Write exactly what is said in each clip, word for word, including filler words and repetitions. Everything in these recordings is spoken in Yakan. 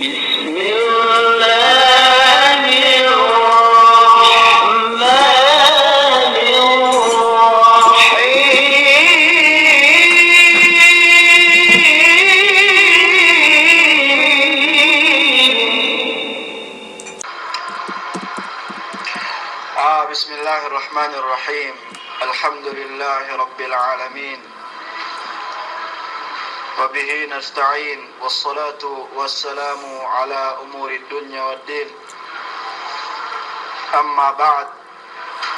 بسم الله الرحمن الرحيم. آه، بسم الله الرحمن الرحيم. الحمد لله رب العالمين. وبه نستعين. والصلاة والسلام على أمور الدنيا والدين. أما بعد.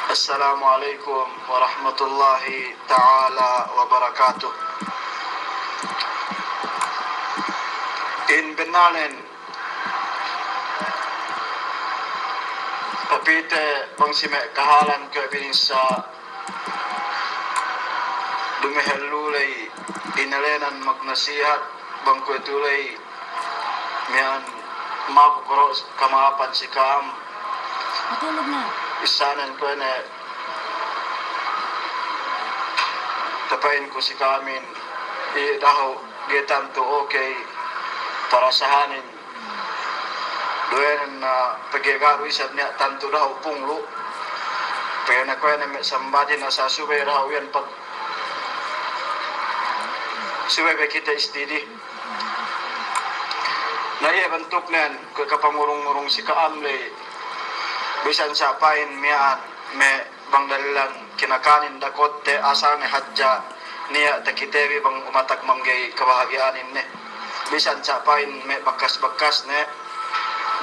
السلام عليكم ورحمة الله تعالى وبركاته. In bennalnen, papite bang si me' kahalan kuwe' binissa, dumehellu ley inelenan magnasihat, bang kuwe'itu ley miya'an maku koro' kama'apan si ka'am. Matulug na. Issanen kuwe' ne, tapa'in ku si ka'amin, i' dahu' ga'i tantu okey parasahanin. Duwenen na pegge' ga' du isab niya' tantu dahu' punglu'. Pegge' ne kuwe' ne me' sambadin asal subey dahu' iyan pag-, subey be kite istidi. Na iye bantuknen kuwe' kapangurung-ngurung si ka'am ley, bisan sa' pa'in miya'an me' bang dalilan kinakanin dakotte, asal ne hadja niya' takite bi bang umatag mangga'i kabahagi'anin ne. Bisan sa' pa'in me' bakas-bakas ne.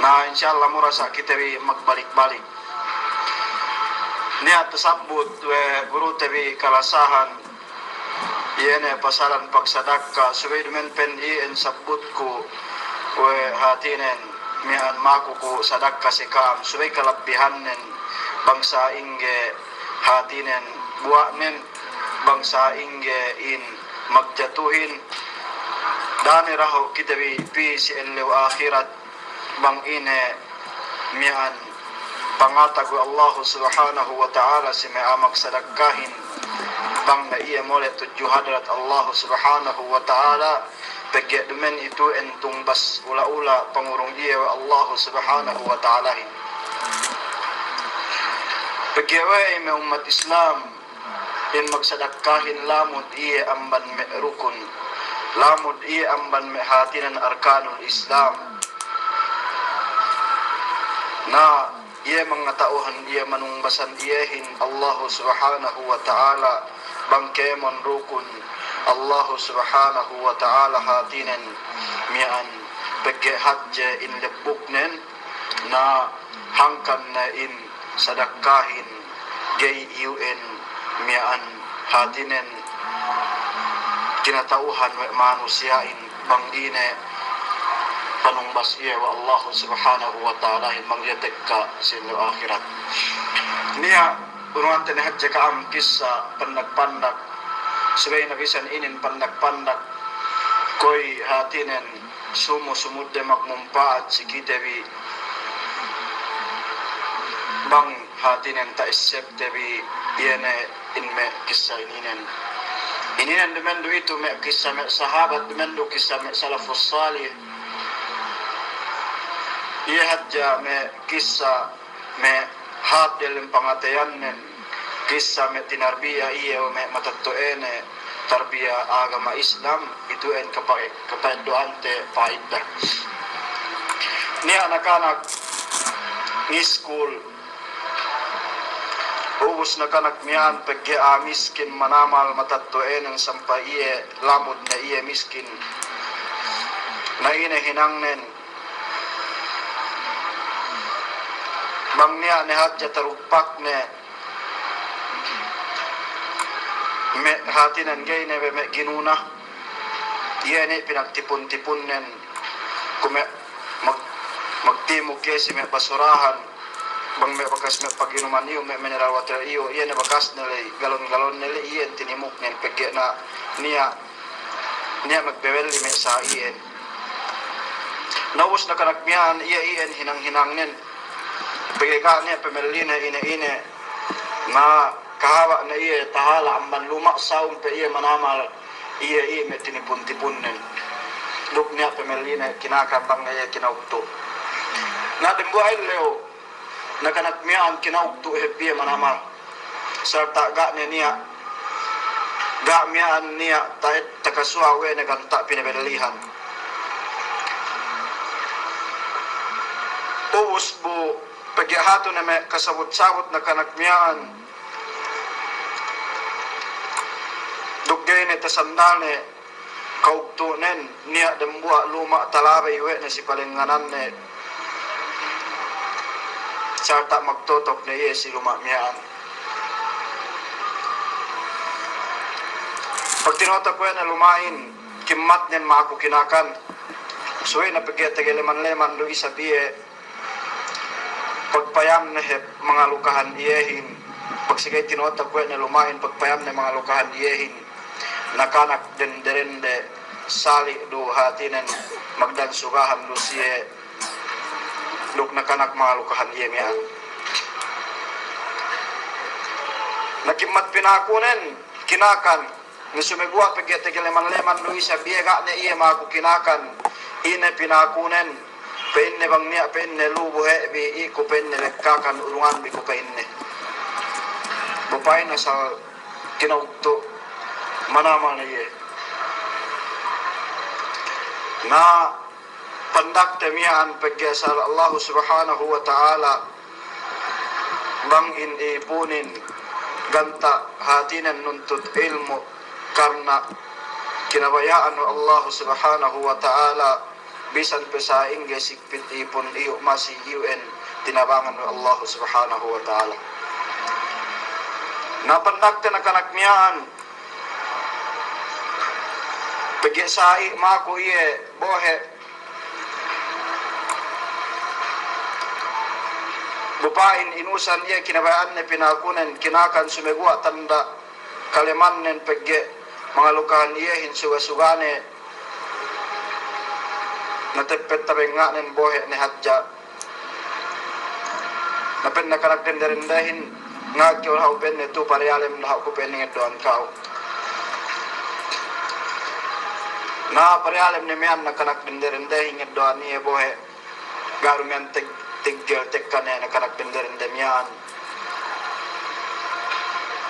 Na, insya Allah mura sa' kite bi magbalik-balik. Niya' tasabbut we' gurute bi kalasahan, iye ne pasalan pagsadakka, subey dumen pen iyan sabbutku we' hātinen miya'an maku ku sadakka si ka'am, subey kalabbihannen bang sa'ingge hātinen buwa'nen, bang sa'ingge in magjatuhin. Da'a ne dahu' kite bi pī si ellew ahirat, bang ine miya'an pangatag we' Allahu Subhanahu wa Ta'ala si me' a'a magsadakkahin, bang ne iye mole' tudju hadrat Allahu Subhanahu wa Ta'ala, pegge' dumen itu entung bas ula-ula pangurung iye we' Allahu Subhanahu wa Ta'alahin. Pegge' we'ey me' ummat Islam, in magsadakkahin lamud iye amban me' rukun, lamud iye amban me' hātinen arkanul Islam. Na, iye mangata'uhan, iye manungbasan iyehin Allahu Subhanahu wa Ta'ala, bang kēmon rukun Allahu Subhanahu wa Ta'ala hātinen miya'an, pegge' hadje in lebbuknen, na hangkan ne in sadakkahin ga'i iyu'en miya'an hātinen kinata'uhan we' manusiya'in bang ine panumbas iye we' Allahu Subhanahu wa Ta'alahin bang iye tekka si ellew ahirat. Niya' urungante ne hadja ka'am kissa pandak-pandak, subey na bisan inin pandak-pandak kuwe' hātinen sumu-sumudde magmumpa'at si kite bi, bang hātinen ta'essebte bi iye ne in me' kissa ininen. Ininen dumen du itu me' kissa me' sahabat, dumen du kissa me' salafus salih. Iye hadja me' kissa me' hāp diyalem pangateyannen, kissa me' tinarbiya iye we' me' matetto'ane, tarbiya agama Islam, itu'en kapa-, kapa'eddo'ante pa'idda. Niya' nakanak ngiskul, ubus nakanak miya'an pegge' a'a miskin manamal matetto'anen sampay iye lamud ne iye miskin. Na ine hinangnen, bang niya' ne hadja tarupakne me' hātinen ga'i ne be me' ginuna, iye ne pinagtipun-tipunnen, kuwe' me' mag-, magtimuk iye si me' basurahan, bang me' bakas me' paginuman iyu', me' mineral water iyu', iye ne bakasne ley, galon-galonne ley, iye tinimuknen pegge' na niya' niya' magbebelli me' sa iyan. Na ubus nakanak miya'an iye iyan hinang-hinangnen. Pegge' ga' niya' pebelline ine-ine. Na kahaba' ne iye tahala' amban luma' sa'ung pe iye manamal iye iye me' tinipun-tipunnen. duk niya' pamelline kinakan bang ne iye kinaugtu'. Na dembuwa' ellew nakanak miya'an kinaugtu' hep iye manamal. Sarta' ga' ne niya', ga' miya'an niya' ta'ed takasuwa' we' ne ganta' pinabellihan. Ubus bu pegge' hatu ne me' kasabut-sabut nakanak miya'an duk ga'i ne tasandal ne kaugtu'nen, niya' dembuwa' luma' talabey we' ne si palengngananne, sarta' magtotok ne iye si luma' miya'an. Pagtinotok we' ne luma'in, kimmatnen maku kinakan. Suwe' na pegge' tegeleman-leman du isab iye, pagpayamne hep mangalukahan iyehin, pagsige tinotak we' ne luma'in pagpayamne mangalukahan iyehin, nakanak denderende sali' du hatinen magdan sugahan du siye duk nakanak mangalukahan iye miya'an. Na kimmat pinakunen kinakan, na sumeguwa' pegge' tegeleman-leman du isab iye ga' ne iye maku kinakan, ine pinakunen, pa'inne bang niya' pa'inne lubu he'bi, iku pa'inne lekkakan urunganbi ku pa'inne. Bu pa'in asal kinaugtu' manamal ne iye. Na pandakte miya'an pegge' asal Allahu Subhanahu wa Ta'ala bang in ipunin ganta' hatinen nuntut ilmu', karna' kinabaya'an we' Allahu Subhanahu wa Ta'ala bisan pe sa'ingge sikpit ipun iyu' masi iyu'en tinabangan we' Allahu Subhanahu wa Ta'ala. Na pandakte nakanak miya'an, pegge' sa'i maku iye bohe', bu pa'in inusan iye kinabaya'anne pinakunen kinakan sumeguwa' tanda' kalemannen pegge' mangalukahan iyehin suga-sugane, na teppet tabengnga'nen bohe' ne hadja. Na pa'in nakanak dende-dendehin, ngag kew dahu' pa'inne tu pariyalem dahu' ku pa'inne ngeddo'an ka'u. Na pariyalem ne miya'an nakanak dende-dendehin ngeddo'an iye bohe'. Ga' du miya'an teg-, teggel tekka ne nakanak dende-dende miya'an.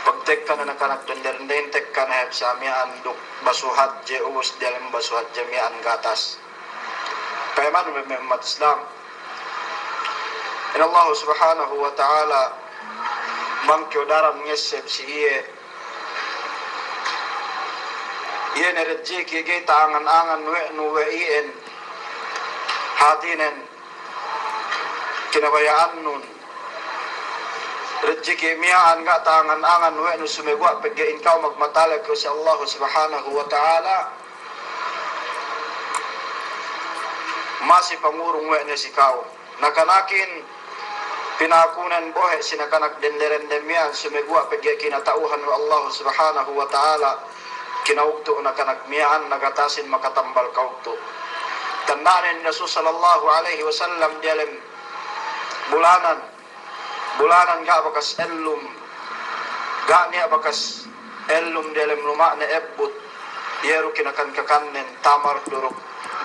Pagtekka ne nakanak dende-dendehin tekka ne hep sa miya'an duk basu hadje, ubus diyalem basu hadje miya'an gatas. Payamanu me' ummat Islam. In Allahu Subhanahu wa Ta'ala bang kew daran ngesseb si iye, iye ne rejeki ga'i ta'angan-angan we' nu we' iyan, hatinen kinabaya'annun. Rejeki miya'an ga' ta'angan-angan we' nu sumeguwa' pegge' in ka'u magmatalew kew si Allahu Subhanahu wa Ta'ala, masi pangurung we' ne si ka'u. Nakanakin pinakunen bohe' si nakanak dende-dende miya'an sumeguwa' pegge' kinata'uhan we' Allahu Subhanahu wa Ta'ala kinaugtu' nakanak miya'an, nagatasin makatambal kaugtu'. Tanda'nen Rasul sallallahu alaihi wasallam diyalem bulanan, bulanan ga' bakas ellum, ga' niya' bakas ellum diyalem luma'ne ebbut, iye du kinakan-kakannen tamar duruk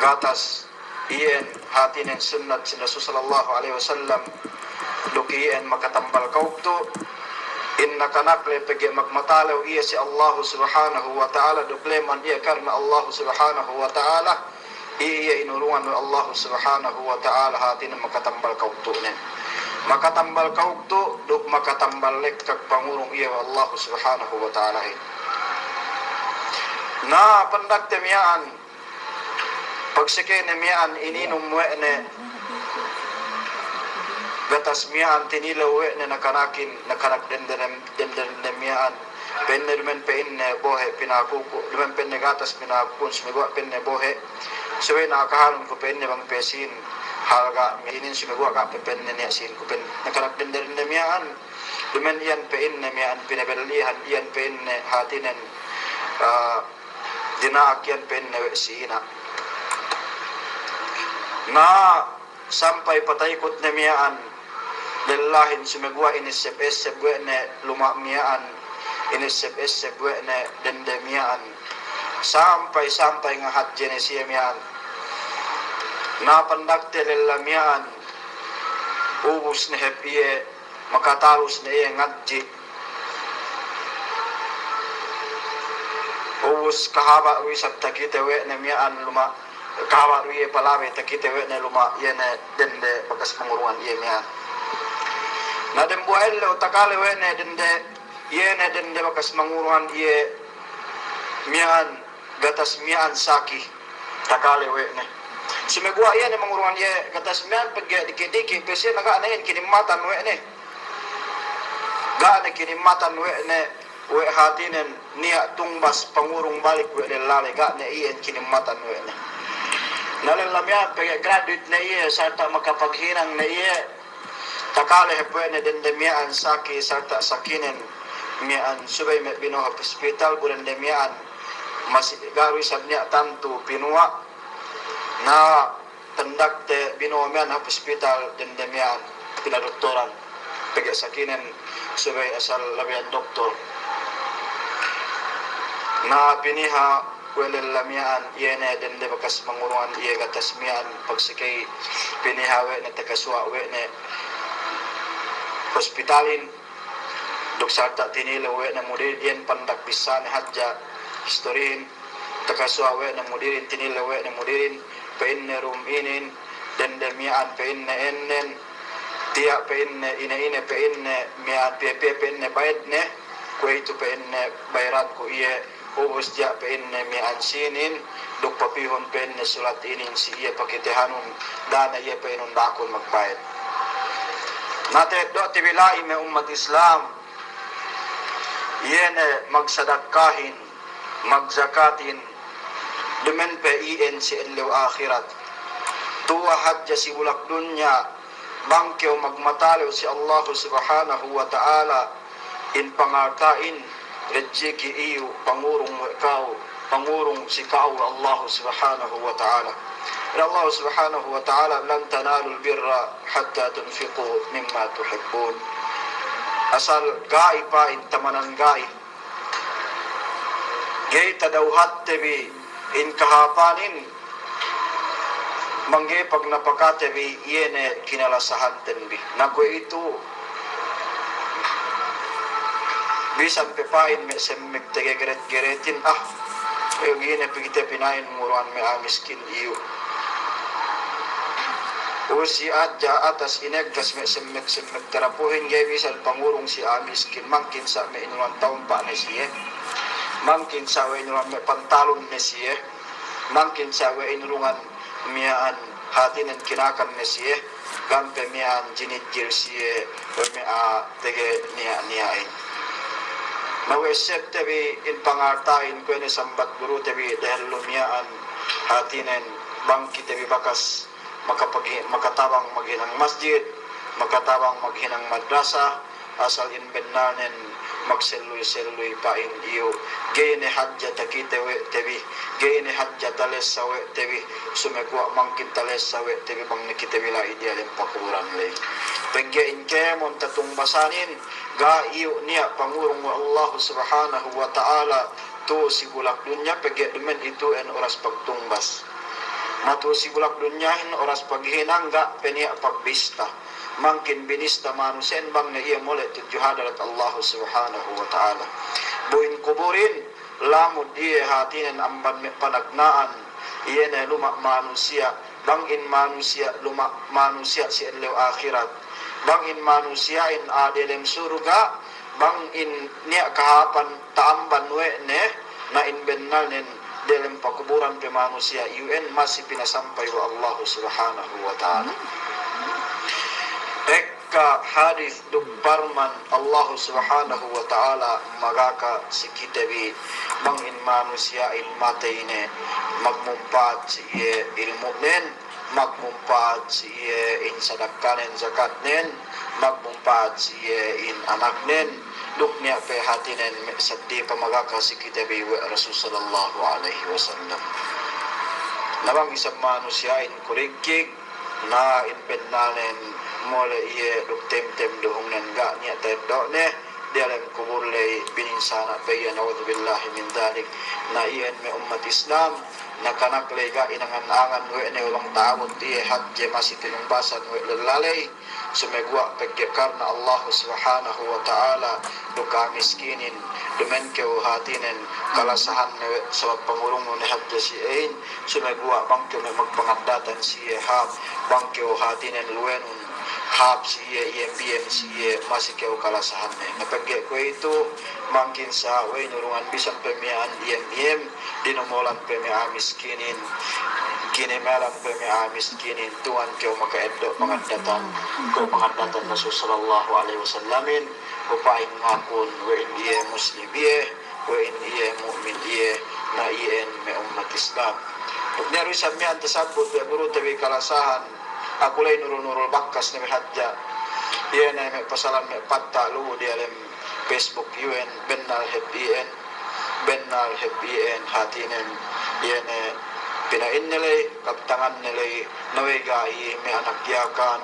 gatas. Iyan hatinen sunnat sin Rasul sallallahu alaihi wasallam, duk iyan makatambal kaugtu'. In nakanak le pegge' magmatalew iye si Allahu Subhanahu wa Ta'ala, duk leman iye karna Allahu Subhanahu wa Ta'ala, iye inurungan we' Allahu Subhanahu wa Ta'ala hatinen makatambal kaugtu'nen. Makatambal kaugtu', duk makatambal lekkak pangurung iye we' Allahu Subhanahu wa Ta'alahin. Na pandakte miya'an, pagseke ne miya'an ininum we' ne gatas miya'an, tinilew we' ne nakanakin, nakanak dende-dende miya'an. Pa'inne, duma'in pa'inne bohe' pinakuku, duma'in pa'inne gatas pinakukun, sumeguwa' pa'inne bohe'. Subey na akahanun ku pa'inne bang pe sīn halga' inin, sumeguwa' ga' pe pa'inne niya' sīn ku pa'inne. Nakanak dende-dende miya'an, duma'in iyan pa'inne miya'an pinabellihan, iyan pa'inne hatinen, ah, dina'ak iyan pa'inne we' si ina'. Na sampay pataykut ne miya'an lellahin, sumeguwa' inesseb-esseb we' ne luma' miya'an, inesseb-esseb we' ne dende miya'an. Sampay, sampay ngahadje ne siye miya'an. Na pandakte lella miya'an, ubus ne hep iye, makatalus ne iye ngadji'. Ubus kahaba' du isab takite we' ne miya'an luma', kahaba' du iye palabey takite we' ne luma' iye ne dende bakas mangurungan iye miya'an. Na dembuwa' ellew takale we' ne dende, iye ne dende bakas mangurungan iye miya'an, gatas miya'an saki, takale we' ne. Sumeguwa' iye ne mangurungan iye gatas miya'an pegge' diki'-diki', pe siye na ga' ne iyan kinimmatan we' ne. Ga' ne kinimmatan we' ne, we' hatinen niya' tungbas pangurung balik we' lella ley, ga' ne iyan kinimmatan we' ne. Na lella miya'an pegge' graduate ne iye, sarta' makapaghinang ne iye, takale hep we' ne dende miya'an saki, sarta' sakinen miya'an subey me' bino'o hap hospital, bu dende miya'an masi ga' du isab niya' tantu pinuwa'. Na pandakte bino'o miya'an hap hospital dende miya'an pinadoktoran, pegge' sakinen subey asal labeyan doktor. Na piniha we' lella miya'an, iye ne dende bakas mangurungan iye gatas miya'an, pagsekey piniha we' ne, takasuwa' we' ne hospitalin, duk sarta' tinilew we' ne mudirin, iyan pandak bissāne hadja istorihin, takasuwa' we' ne mudirin, tinilew we' ne mudirin, pa'inne dum inin, dende miya'an pa'inne ennen, tiya' pa'inne ine-ine pa'inne miya'an piye-piye pa'inne bayedne, kuwe'itu pa'inne bayeranku iye, ubus tiya' pa'inne miya'an sīnin, duk papīhun pa'inne sulat inin si iye pakitehanun, da'a ne iye pa'inun da'akun magbayed. Na ta'eddo'te bi la'i me' ummat Islam, iye ne magsadakkahin, magzakatin, dumen pe iyan si ellew ahirat. Tuwa' hadja si bulak dunya, bang kew magmatalew si Allahu Subhanahu wa Ta'ala, in pangalta'in, rejiki' iyu', pangurung we' ka'u, pangurung si ka'u we' Allahu Subhanahu wa Ta'ala. Pa'in Allahu Subhanahu wa Ta'ala, "Lan tanalul birra hatta tunfiqu mimma tuhibbun." Asal ga'i pa'in tamanan ga'i. Ga'i tadawhatte bi in kahāpanin, bang ga'i pagnapakate bi iye ne kinalasahanten bi. Na kuwe'itu, bisan pe pa'in me' semmek tegegeret-geretin, ah, iyu' ga'i ne pe kite pina'in ngurungan me' a'a miskin iyu'. Usi hadja atas ineggas me' semmek-semmek tarapuhin ga'i bisan pangurung si a'a miskin, mangkin sa' me' inurungan taumpa' ne siye, mangkin sa' we' inurungan me' pantalun ne siye, mangkin sa' we' inurungan miya'an hatinen kinakan ne siye, gampe miya'an jinijjil siye we' me' a'a tege niya'-niya'in. Na we' essebte bi in pangalta'in, kuwe' ne sambat gurute bi dehellu miya'an, hatinen bang kite bi bakas makapagi-, makatabang maghinang masjid, makatabang maghinang madrasa, asal in bennalnen magselluy-selluy pa'in iyu'. Ga'i ne hadja takite we' te bi, ga'i ne hadja talessa we' te bi, sumeguwa' mangkin talessa we' te bi bang ne kite bi la'i diyalem pakuburan ley. Pegge' in kēmon tatungbasanin, ga' iyu' niya' pangurung we' Allahu Subhanahu wa Ta'ala, tu'u si bulak dunya, pegge' dumen itu'en oras pagtungbas. Matu'u si bulak dunyahin oras paghinang, ga' pe niya' pagbista. Mangkin binista manusiya'in bang ne iye mole' tudju hadarat Allahu Subhanahu wa Ta'ala. Bu in kuburin, lamud iye hatinen amban me' panagna'an, iye ne luma' manusiya', bang in manusiya' luma' manusiya' si ellew ahirat, bang in manusiya'in a'a delem surga', bang in niya' kahāpan ta'amban we' ne, na in bennalnen delem pakuburan pe manusiya' iyu'en masi pinasampay we' Allahu Subhanahu wa Ta'ala. Ekka hadis duk parman Allahu Subhanahu wa Ta'ala magaka si kite bi, bang in manusiya'in matey ne, magmumpa'at si iye ilmu'nen, magmumpa'at si iye in sadakkanen, zakatnen, magmumpa'at si iye in anaknen, duk niya' pe hatinen me' saddi pa magaka si kite bi we' Rasul sallallahu alaihi wasallam. Na bang isab manusiya'in kurikkik, na in bennalnen mole' iye duk temtem duhungnen ga' niya' ta'eddo'ne, diyalem kubul ley bininsana' pe iye, na'udzubillahi min dzalik. Na iyan me' ummat Islam, nakanak ley ga' inangan-angan we' ne bang ta'abut iye hadje masi tinumbasan we' lella ley. Sumeguwa' pegge' karna Allahu Subhanahu wa Ta'ala duk a'a miskinin, duma'in kew hātinen kalasahanne we' sabab pangurungne hadja si iyan, sumeguwa' bang kew me' magpangaddatan si iye hāp, bang kew hātinen luwenun hāp si iye, iyem-iyem si iye, masi kew kalasahanne. Na pegge' kuwe'itu, mangkin sa' we'ey nurungan bisan pe miya'an iyem-iyem, dinomolan pe me' a'a miskinin, kinimelan pe me' a'a miskinin, tuwan kew maka'eddo' pangaddatan, kuwe' pangaddatan Rasul sallallahu alaihi wasallamin, upa'in ngakun we'in iye muslim iye, we'in iye mu'min iye, na iyan me' ummat Islam. Duk niya' du isab miya'an tasabbut we' gurute bi kalasahan, aku ley nurul-nurul bakkas ne bi hadja. Iye ne me' pasalan me' patta' lu'u diyalem Facebook iyan, bennal hep iyan, bennal hep iyan hātinen, iye ne pina'inne ley, kabtanganne ley, na we' ga'i me' anak Yakan,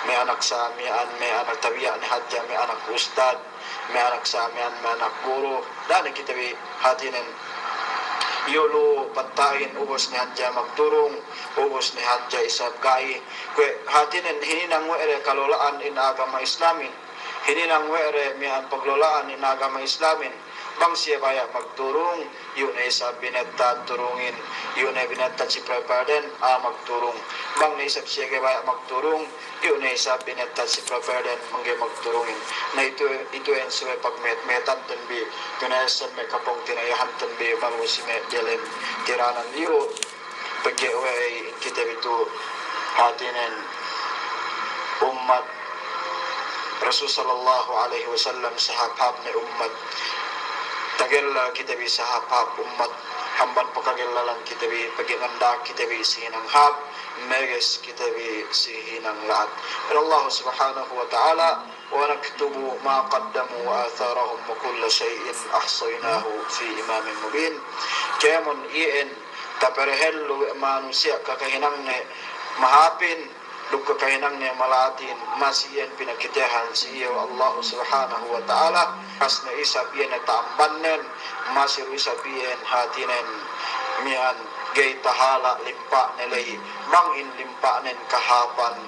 me' anak sa miya'an, me' anak tabiya' ne hadja, me' anak ustad, me' anak sa miya'an, me' anak guru, da'a ne kite bi hātinen. Iyu' lu'u patta'in ubus ne hadja magturung, ubus ne hadja isab ga'i. Kuwe' hātinen hininang we' de kalola'an in agama Islamin. Hininang we' de miya'an paglola'an in agama Islamin. Bang siye baya' magturung, iyu' ne isab binettad turungin, iyu' ne binettad si prepaden, a'a magturung. Bang ne isab siye ga'i baya' magturung, iyu' ne isab binettad si prepaden mangga'i magturungin. Na itu, itu iyan subey pagmehet-mehetanten bi, pina'esseb me' kapungtina'ihanten bi, malu'u si me' diyalem tiranan iyu'. Pegge' we'ey in kite bi tu' hātinen ummat Rasul sallallahu alaihi wasallam sahāp-hāp ne ummat. Tagella kite bi sahāp-hāp ummat, amban pakagellalan kite bi, pegge' nganda'ak kite bi si hinang hāp, meges kite bi si hinang la'at. Pa'in Allahu Subhanahu wa Ta'ala, ونكتب ما قدموا وآثارهم وكل شيء أحصيناه في إمام مبين. Kēmon iyan taperehellu we' manusiya' kakahinangne mahāpin duk kakahinangne mala'atin, masi iyan pinakitehan si iye we' Allahu Subhanahu wa Ta'ala, masi ne isab iyan ta'ambannen, masi du isab iyan hātinen miya'an ga'i tahala' limpa'ne ley, bang in limpa'nen kahāpan,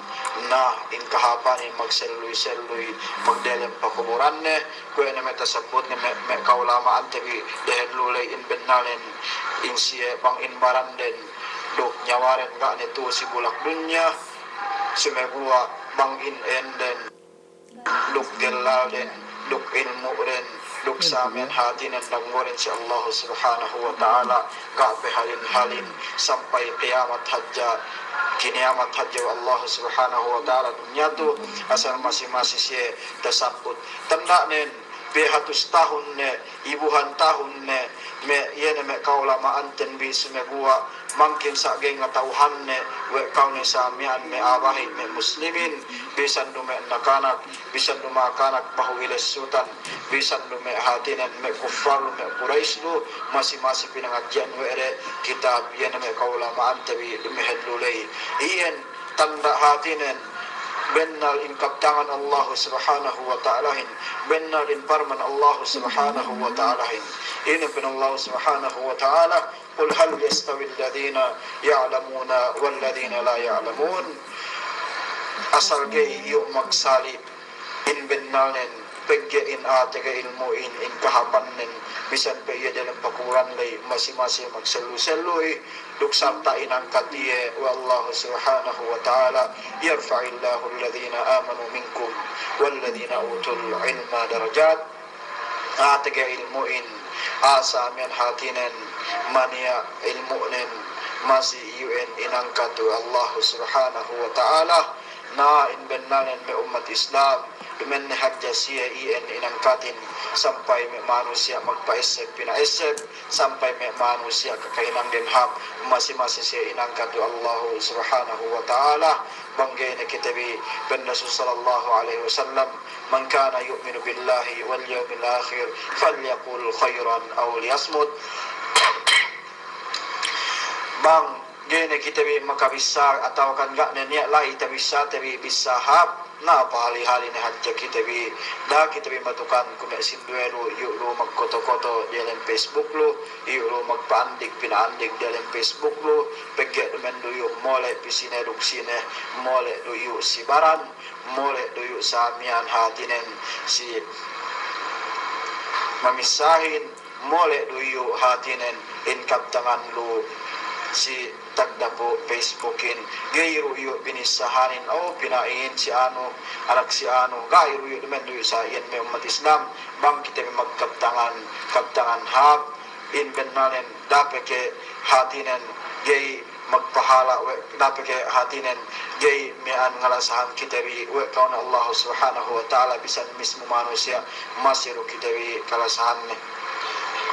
na in kahāpanin magselluy-selluy magdelem pakuburanne. Kuwe' ne me' tasabbutne me', me' ka'ulama'ante bi dehellu ley in bennalnen in siye bang in baranden duk nyawaren ga' ne tu'u si bulak dunya, sumeguwa' bang in ēnden duk gellalden, duk ilmu'den, duk sa miya'an hātinen danggoden si Allahu Subhanahu wa Ta'ala, ga' pe halin-halin sampay kiyamat hadja, kiniyamat hadja we' Allahu Subhanahu wa Ta'ala dunya tu, asal masi-masi siye tasabbut. Tanda'nen, piye hatus tahun ne, ibuhan tahun ne, me' iye ne me' ka'ulama'anten bi sumeguwa' mangkin sa' ga'i ngata'uhanne we' ka'u ne sa miya'an me' a'a bahi' me' muslimin, bisan du me' nakanak, bisan du me' nakanak bahu ilessutan, bisan du me' hātinen me' kuffar, me' Quraysh du, masi-masi pinangadji'an we' de kitab iye ne me' ka'ulama'ante bi dumehellu ley. Iyan tanda' hātinen bennal in kabtangan Allahu Subhanahu wa Ta'alahin, bennal in parman Allahu Subhanahu wa Ta'alahin. Ine pa'in Allahu Subhanahu wa Ta'ala, قل هل يستوي الذين يعلمون والذين لا يعلمون. Asal ga'i iyu' magsali' in bennalnen, pegge' in a'a tege ilmu'in, in kahāpannen, bisan pe iye delem pakuburan ley, masi-masi magsellu-selluy, duk sarta' inangkat iye we' Allahu Subhanahu wa Ta'ala, يرفع الله الذين آمنوا منكم والذين أوتوا العلم درجات. A'a tege ilmu'in, a'a sa miya'an hātinen maniya' ilmu'nen, masi iyu'en inangkat we' Allahu Subhanahu wa Ta'ala. Na in bennalnen me' ummat Islam, duma'in ne hadja siye iyan inangkatin, sampay me' manusiya' magpa'esseb pina'esseb, sampay me' manusiya' kakahinangden hāp, masi-masi siye inangkat we' Allahu Subhanahu wa Ta'ala. Bang ga'i ne kite bi, pa'in Rasul sallallahu alaihi wasallam, من كان يؤمن بالله واليوم الآخر فليقل خيرا أو ليصمت. Bang Ga'i ne kite bi makabissā, atawa kan ga' ne niya' la'i tabissāte bi bissā hāp, na pahali-hali ne hadja kite bi, da'a kite bi matukan kume' sinduwe lu, iyu' lu magkoto-koto diyalem Facebook lu, iyu' lu magpa'andik-pina'andik diyalem Facebook lu, pegge' dumen du iyu' mole' pī sine duk sine, mole' du iyu' si baran, mole' du iyu' sa miya'an hātinen si mamissahin, mole' du iyu' hātinen in kabtangan lu si tagdapu' Facebookin, ga'i du iyu' binissahanin, o, pina'in si anu, anak si anu, ga'i du iyu', dumen du iyu' sa iyan me' ummat Islam, bang kite bi magkabtangan, kabtangan hāp, in bennalnen, da'a pe ke hātinen ga'i magpahala' we', da'a pe ke hātinen ga'i miya'an ngalasahan kite bi we' ka'u ne Allahu Subhanahu wa Ta'ala, bisan mismu manusiya' masi du kite bi kalasahanne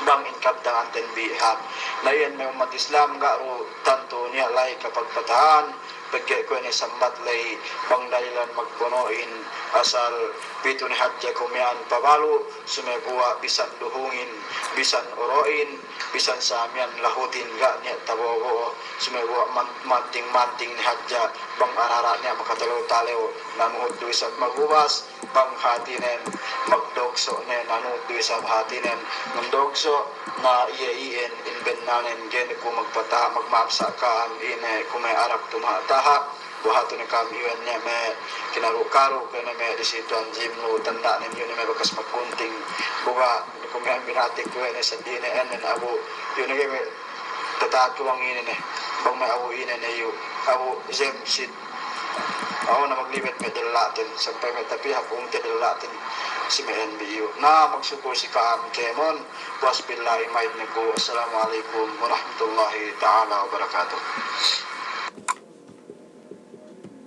bang in kabtanganten bi hāp. Na iyan me' ummat Islam ga' du tantu niya' la'i kapagpatahan, pegge' kuwe' ne sambat la'i bang dalilan magpono'in asal pitu ne hadja ku miya'an pabalu', sumeguwa' bisan duhungin, bisan oro'in, bisan sa miya'an lahutin ga' niya' tabo'o-bo'o, sumeguwa' man-, manting-manting ne hadja, bang arara' niya' makatalew-talew, nanuhut du isab magubas, bang hātinen magdogso' ne, nanuhut du isab hātinen magdogso', na iye iyan in bennalnen ga'i ne ku magpata-, magma'ap sa ka'am ine kume' arak tumaha'-taha', bu hatu ne ka'am iyan ne me' kinaru'-karu', kuwe' ne me' disi tuwan gym lu, tanda'nen iyu' ne me' bakas maggunting, bu ga' kume' binati' kuwe' ne seddili ne ēnnen abu, iyu' ne ga'i me' tata'at tuwang ine ne, bang me' abu ine ne iyu', abu James Seed. Aw na maglibet me' della'ten, sampay me' tapihak ungte della'ten si me' N B U. Na magsukul si ka'am kēmon, wasbillahi ma'id ne ku. Assalamu alaikum warahmatullahi ta'ala wabarakatuh.